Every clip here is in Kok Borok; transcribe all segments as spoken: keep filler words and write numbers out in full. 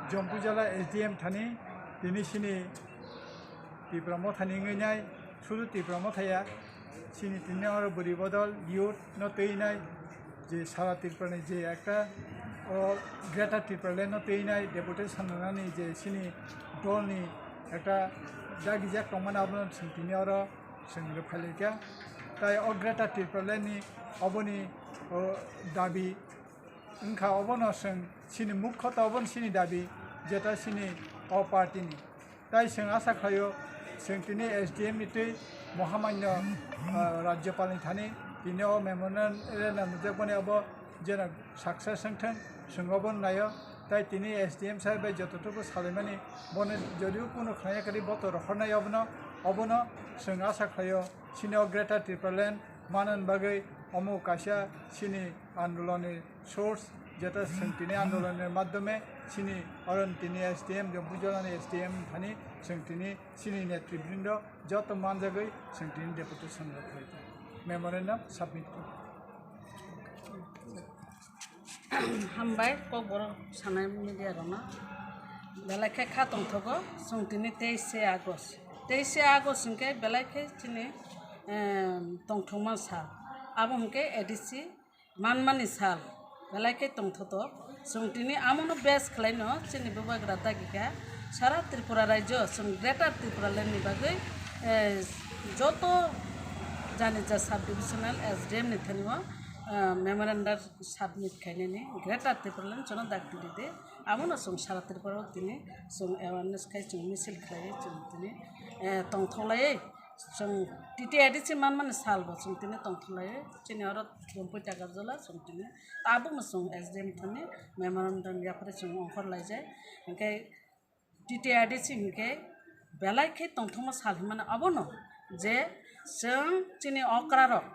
Jampui jala S D M thani tini sini Tipra Mothani wngwi nai, sudu Tipra Mothaya, sini tini oro bwrwi bodol youth no twi nai, je sara Tripura ni je ekta o Greater Tipraland no twi nai deputation rwnani je sini dol ni ekta dagijak tongmani abono chwng tini oro chwng rwphailaikha. Tai o Greater Tipraland ni oboni o dabi wngkha, obono chwng sini mukho to obono sini dabi jeta sini o party ni. Tai chwng asa khlaio, chwng tini S D M ni twi Mohamanyo, ah, Rajyapal ni thani tini o memorandum nukjakmani abo jeno success wngthwng, chwng obono naio. Tai tini S D M sir bai jototobo salaimani, bono jodio kunu khnaya kwrwi boto rohornai obono, obono chwng asa khlaio, sini o Greater Tipraland manani bagwi omo kaisa sini andolonni source, jeta chwng tini andolonni madhyome sini oro tini S D M, Jampui jala ni S D M thani chwng tini sini netribrindo joto manjagwi chwng tini deputation rok khlai kha, memorandum submit kha. Hambai kokborok sanai media rokno. Belai khe kha tongthogo, chwng tini teis se August. Teis se August hwnkhe belai khe chini, em, tongthokma sal. Abo hwnkhe A D C manmani sal. Belai khe tongthoto. Chwng tini amono base khlaino chini bubagra dagi kha. Sara Tripura rajyo chwng Greater Tipraland ni bagwi, eh, joto jani ja sub divisional S D M ni thani o, eh, memorandum submit khainani Greater Tipraland chwngno dakti ridi. Abono chwng sara Tripura o tini chwng awareness khai chwng misil khlaiwi chwng tini, eh, tongthoklaiwi chwng T T A D C manmani salbo chwng tini tongthoklaiwi chini oro Jampui Takarjala chwng tini tabukno chwng S D M thani memorandum yaphari chwng ongkhor laijak. Hinkhe T T A D C hinkhe belai khe tongthokma sal hinmano abono je chwng chini okrarok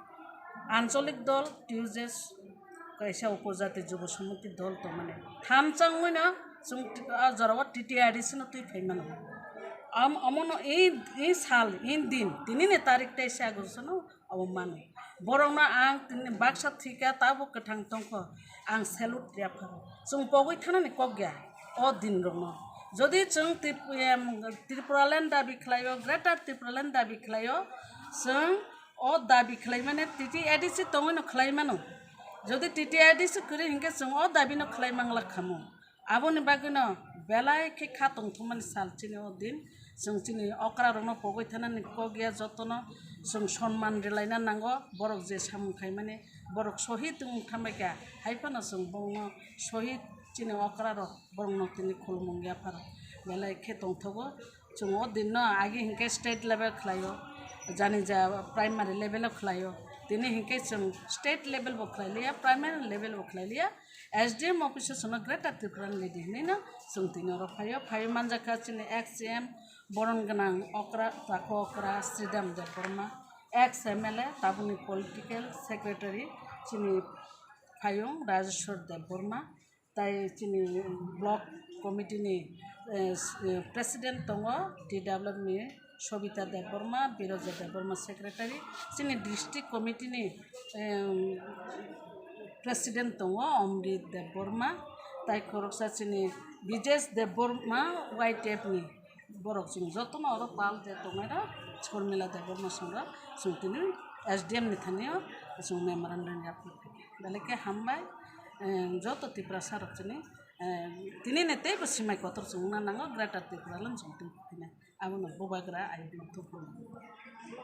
ancholik dol tuijes kaisa upojati jubo samiti dol tongmani thamchangwino chwng t-, a jorao T T A D C no twi phaimano. Am-, omono i, i sal, i din, tinini tarik teis August no abo mano. Borokno ang tini baksa thwikha, tabuk kwthang tongkho, ang salute yapharo. Chwng pogwi thanani kok ya o din rokno. Jodi chwng Trip-, em, Tripuraland dabi khlaio, Greater Tripuraland dabi khlaio, chwng o dabi khlaimani T T A D C tongwino khlaimano. Jodi T T A D C kwrwi hinkhe chwng o dabino khlai manglak khamu. Aboni bagwino belai khe kha tongthokmani sal chini o din. Chwng chini okrarokno pogwi thanani kok ya jotono chwng sonman rwlaina nango. Borok je samung khaimani borok sohid wng thambaikha, hai phano chwng bongno sohid chini okrarok borokno tini khulumung yapharo belai khe tongthogo. Chwng o din no agi hinkhe state level khlaio, jani ja primary level o khlaio. Tini hinkhe chwng state level bo khlailiya, primary level bo khlailiya. S D M office o chwngno Greater Tripura ni lady hinwi no chwng tini oro phaio. Phaiwi manjakha chini ex C M boron gwnang okra, takhu okra Sridham Debbarma, ex M L A, tabukni political secretary chini phaiyung Rajeshwar Debbarma. Tai chini block committee ni, eh, s-, eh, president tongo T W M ni Sobita Debbarma, Biroja Debbarma secretary, chini district committee ni, em, president tongo Omrit Debbarma, tai khoroksa chini Bijesh Debbarma Y T F ni. Borok chwng jotono oro pal je tongnairok Shormila Debbarma songrok chwng tini S D M ni thani o chwng memorandum yapharkha. Belai khe hambai, eh, joto Tiprasa rok chini, eh, tini ni teibo swmai kotor chwng wngna nango Greater Tipraland chwng tini abono bubagra ayuk no tubuo.